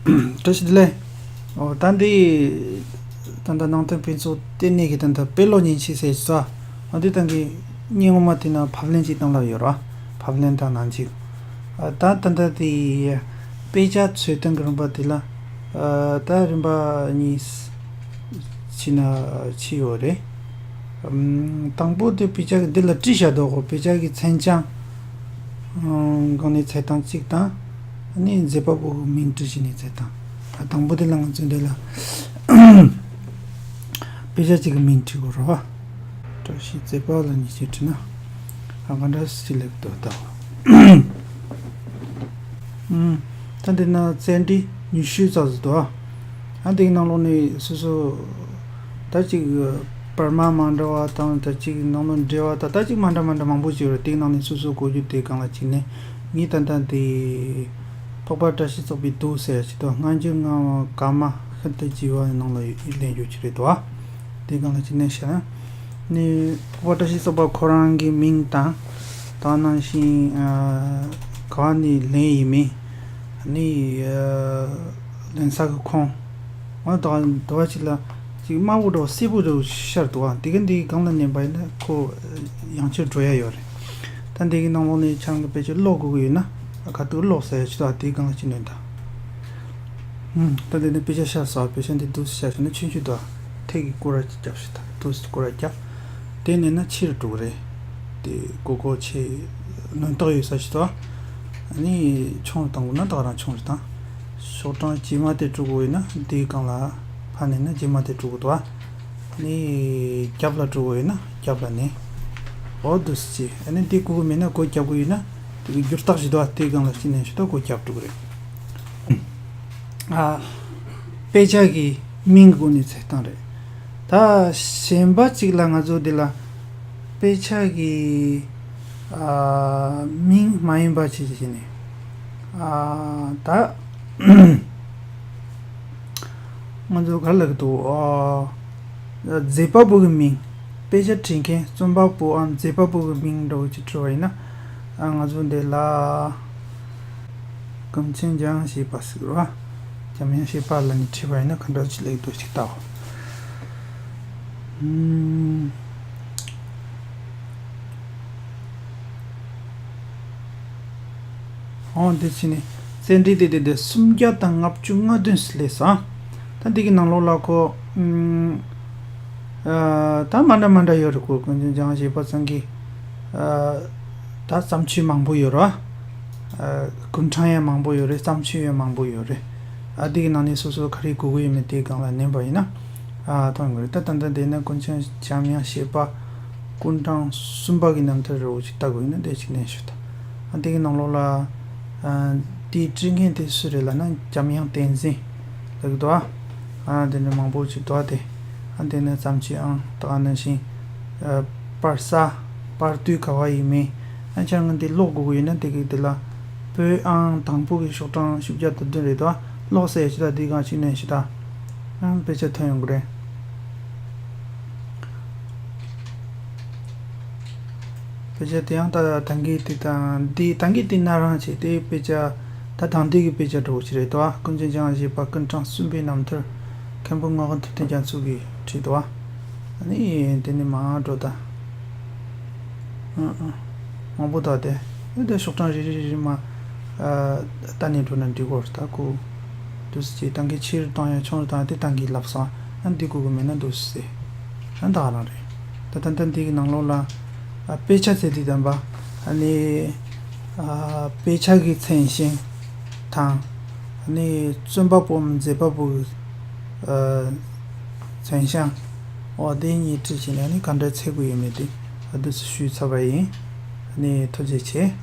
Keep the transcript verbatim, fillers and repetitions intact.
བཀྲ་ཤིས་བདེ་ལེགས། ཨོ་ད་འདི་ད་ལྟ་ནང་བསྟན་ཕུན་ཚོགས་ལྟེ་གནས་ཀྱི་ད་ལྟ་དཔེ་ཀློག་མཉེན་ཆས་ཟེར་ས། ཨོ་འདི་ད་གི་སྙན་ངོ་མ་དེ་ན་ཕབ་ལེན་ཅིག་བཏང་ལབ་ཡོད་ར། ཕབ་ལེན་དང་ནང་ཅིག་ཨ་ད་ད་ལྟ་དེ་དཔེ་ཆ་འཚོལ་སྟངས་ཀྱི་རིམ་པ་དེ་ལ་ཨ་ད་རིམ་པ་གཉིས་ཕྱིན་ན་ཕྱིན་ཡོད་རེད། ཨམ། དང་པོ་དེ་དཔེ་ཆ་གི་འདི་ལ་བྲིས་བཞག་འདུག་གོ། དཔེ་ཆ་གི་མཚན་བྱང་། ཨམ། སྒང་ནས་འཚོལ་སྟངས་གཅིག་དང་། ཨ་ནི་མཛད་པ་པོ་གི་མིང་བྲིས་བྱས་ནས་འཚོལ་སྟངས། ཨ་དང་པོ་དེ་ལ་ང་ཚོས་འདི་ལ་དཔེ་ཆ་གཅིག་གི་མིང་བྲིས་དགོས་རེད་བ། བཀྲ་ཤིས་བརྩེགས་པ་ལ་ཉེས་ཆད་བྲིས་ན། ཨ་ག་འདྲ་སེ་ལེགས་འདུག་ད། ཨུམ། ད་འདི་ན་བཙལ་འབྲས་ཉི་ཤུ་ཙམ་ཟིག་འདུག་ཨ་འདིའི་ནང་ལོགས་ནས་སོ་སོ་ད་ཅིག་བར་མ་མ་འདྲ་བ་དང་ད་ཅིག་ནང་ལོགས་འབྲེལ་བ་ད་ད་ཅིག་མ་འདྲ་མ་འདྲ་མང་པོ་ཅིག་ཡོད་རེད། དེའི་ནང་ནས་སོ་སོ་གོ་རྒྱུ་དེ་སྒང་ལ་ཅིག་ནས་ངས་ད་ལྟ་འདི་འཕགས་པ་བཀྲ་ཤིས་བརྩེགས་པའི་མདོ་ཟེར་ཡ་ཅིག་འདུག་སྔ་འགྱུར་སྔ་མ་བཀའ་མ་ཤིན་ཏུ་རྒྱས་པ་ནང་ལ་ལེན་རྒྱུ་ཅིག་རེད་འདུག་ཨ། དེ་སྒང་ལ་ཅིག་གནས་བཤད་ན། ནི་འཕགས་པ་བཀྲ་ཤིས་བརྩེགས་པ་ཁོ་རང་གི་མིང་དང་། དེ་ནང་བཞིན་ཨ་ག་བ་ནས་ལེན་ཡིན་མིན། ནི་ཨ་ལེན་ས་གི་ཁོངས། འོ་ད་དུ་བ་ཅིག་ལ་ཅིག་དམར་པོ་འདྲ་བོ་སེར་པོ་འདྲ་བོ་ཤར་འདུག་བ། དེ་ག་འདིའི་སྒང་ལ་ཉན་པ་ཡིན་ན་ཁོ་ཡང་ཆེར་འགྲོ་ཡ་ཡོད་རེད། ད་འདི་གི་ནང་ལོགས་ནས་ཁྱེད་རང་གི་དཔེ་ཆ་ཀློག་དགོས་ཀྱི་ཡོད་ན་ཁ་ཐུག་ཀློག་ཟེར་ཡ་ཅིག་འདུག་བ། དེའི་སྒང་ལ་ཅིག་ནོན་དང་། ད་དེ་ནས་དཔེ་ཆ་ཤར་སོང་། དཔེ་ཆ་འདི་འདུག་སེ་ཤར་སོང་ན་ཆུང་ཆུང་འདུག་ཐད་ཀྱི་སྐོར་ར་རྒྱབ་ཤིག་དང་འདུག་སེ་སྐོར་ར་རྒྱབ། དེ་ནས་ན་ཕྱིར་འགྲོ་གི་རེད། དེ་གོ་གོ་ཆེ་ནོན་རྟགས་ཡོད་ས་ཞིག་འདུག་ཨ་ནི་ཆུང་རུ་བཏང་དགོས་ན་ད་ག་རང་ཆུང་རུ་བཏང་། ཤོག་གྲངས་རྗེས་མ་དེ་འགྲོ་དགོས་ཡོད་ན་འདིའི་སྒང་ལ་ཕར་ནས་ན་རྗེས་མ་དེ་འགྲོ་དགོས་འདུག་ཨ་ནི་རྒྱབ་ལ་འགྲོ་དགོས་ཡོད་ན་རྒྱབ་ལ་ནས། འོ་འདུག་སེ་བྱས། ཨ་ནི་འདི་གོ་གི་མེད་ན་སྒོ་རྒྱབ་དགོས་ཡོད་ན། དེ་གི་འགྱུར་རྟགས་ཞིག་འདུག་ཨ། དེའི་སྒང་ལ་ཅིག་ནས་ཞིག་ཏུ་སྒོ་རྒྱབ་འགྲོ་གི་རེད། ཨ། དཔེ་ཆ་གི་མིང་གི་སྒོ་ནས་འཚོལ་སྟངས་རེད། ད་གཞན་པ་ཅིག་ལ་ང་ཚོ་འདི་ལ་དཔེ་ཆ་གི་ཨ་མིང་མ་ཡིན་པ་ཅིག་བྱས་ནས་ཨ་ད་ང་ཚོ་ག་རེ་ལབ་ཀྱི་འདུག་ཨ། མཛད་པ་པོ་གི་མིང་། དཔེ་ཆ་བྲིས་མཁན་རྩོམ་པ་པོའམ་མཛད་པ་པོ་གི་མིང་འདྲ་བོ་ཅིག་བྲིས་པ་ཡིན་ན། ཨ་ང་ཚོ་འདི་ལ་ཀུན་མཁྱེན་འཇམ་དབྱངས་བཞད་པ་ཟེར་གི་རེད་བ། འཇམ་དབྱངས་བཞད་པ་ལབ་ནས་བྲིས་པ་ཡིན་ན་ག་འདྲ་ཅིག་སླེབས་འདུག་ཅིག་ལྟའོ། ཨུམ། འོ་འདི་ཕྱི་ནས་བཙལ་འབྲས་དེ་དེ་དེ་སུམ་བརྒྱ་དང་ལྔ་བཅུ་ང་བདུན་ཙམ་སླེབས་སོང་། ད་འདི་གི་ནང་ལོགས་ལ་ཁོ་ཨུམ། ཨ་ད་མ་འདྲ་མ་འདྲ་ཡོད་རེད། ཁོ་ཀུན་མཁྱེན་འཇམ་དབྱངས་བཞད་པ་ཚང་གི་ཨ་ད་བརྩམས་ཆོས་མང་པོ་ཡོད་རེད་བ། ཨ་སྐུ་ཕྲེང་ཡང་མང་པོ་ཡོད་རེད། བརྩམས་ཆོས་ཡང་མང་པོ་ཡོད་རེད། ཨ་འདི་གི་ནང་ནས་སོ་སོ་ག་རེ་དགོས་ཀྱི་ཡོད་མེད་དེའི་སྒང་ལ་ནོན་པ་ཡིན་ན། ཨ་མཐོང་གི་རེད། ད་ད་ལྟ་འདི་ན་ཀུན་མཁྱེན་འཇམ་དབྱངས་བཞད་པ་སྐུ་ཕྲེང་གསུམ་པ་གི་རྣམ་ཐར་རེད་བ། ཅིག་ལྟ་དགོས་ཡིན་ན་འདི་ཅིག་ནོན་ཞུ་ད། ཨ་འདི་གི་ནང་ལོགས་ལ་ཨ་འདི་བྲིས་མཁན་དེ་སུ་རེད་ལབ་ན་འཇམ་དབྱངས་བསྟན་འཛིན་ལབ་ཀྱི་འདུག་ཨ། ཨ་འདི་ནས་མང་པོ་ཅིག་འདུག་ཨ་དེ། ཨ་འདི་ནས་བརྩམས་ཆོས་ཨང་དང་ཨ་ནང་བཞིན་ཨ་པར་གསར་པར་དུས་ག་བ་ཡིན་མིན། ཨ་ཁྱེད་རང་འདི་ཀློག་དགོས་ཀྱི་ཡོད་ན་འདི་གི་འདི་ལ་བོད་ཨང་དང་པོ་གི་ཤོག་གྲངས་བཞི་བརྒྱ་དང་བདུན་རེད་འདུག་ཨ། ཀློག་ཟེར་ཞིག་ད་འདི་གང་ཞིག་ནས་ཞིག་ད། ཨ་དཔེ་ཆ་ཐོན་ཡོང་གི་རེད། དཔེ་ཆ་དེ་ཡང་ད་ད་གིན་དེ་དང་དེ་ད་གིན་དེ་ན་རང་བྱས་ཏེ་དཔེ་ཆ་ད་དང་དེ་གི་དཔེ་ཆ་འགྲོ་བ་ཞིག་རེད་དོ། ཀུན་མཁྱེན་འཇམ་དབྱངས་བཞད་པ་སྐུ་ཕྲེང་གསུམ་པའི་རྣམ་ཐར་མཁན་པོ་ངག་དབང་ཐུབ་བསྟན་རྒྱ་མཚོ་གིས་བྲིས་དོ། ཨ་ནི་དེ་ནི་མ་འགྲོ་ད། ཨ་ཨ་མང་པོ་ད་དེ་ཨ་དེ་ཤོག་གྲངས་རེ་རེ་རེ་རེ་མ་ཨ་ལྟ་ནས་འགྲོ་ན་འགྲིག་གོ་ད་ཁོ་འདུག་སེ་བྱས་ད་གིན་ཆེ་རུ་བཏང་ཡ་ཆུང་རུ་བཏང་ཡ་དེ་ད་གིན་ལབ་སོང་། ཨ་འདི་དགོས་ཀྱི་མེད་ན་འདུག་སེ། ཨ་ད་ག་རང་རེད། ད་ད་ལྟ་འདི་གི་ནང་ལོགས་ལ་ཨ་དཔེ་ཆ་ཟེར་དུས་ཙམ་པ་ཨ་ནི་ཨ་དཔེ་ཆ་གི་མཚན་ཞེང་དང་ཨ་ནི་རྩོམ་པ་པོའམ་མཛད་པ་པོ་གི་ཨ་མཚན་ཞེང་འོ་དེ་གཉིས་བྲིས་བྱས་ནས་ཨ་ནི་ག་འདྲ་འཚོལ་དགོས་ཡོད་མེད་དེ་ཨ་འདུག་སེ་ཞུས་ཚར་བ་ཡིན། ཨ་ནི་ཐུགས་རྗེ་ཆེ།